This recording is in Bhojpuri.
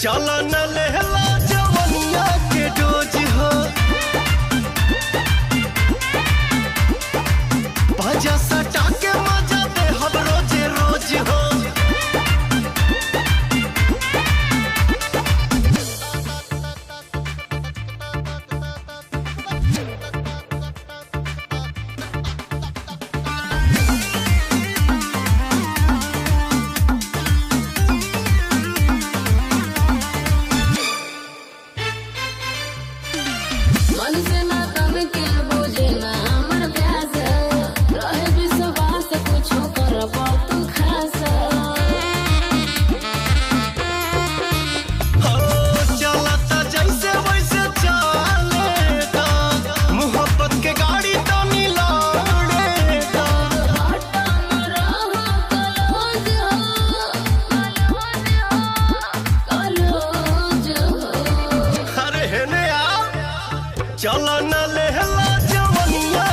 चल न लेहला जवनिया के डोज हो। पाजा सटा के मजा दे हम रोजे रोज हो। मन से ना तन के बुझे ना हमर प्यास, रहे विश्वास कुछो करब तू खास। हो चलता जैसे वैसे चलेगा, मोहब्बत के गाड़ी तो मिलाड़ेगा। हटम रहो कलोज हो, कलोज हो। अरे हेने आ, चल न लेहला जवनिया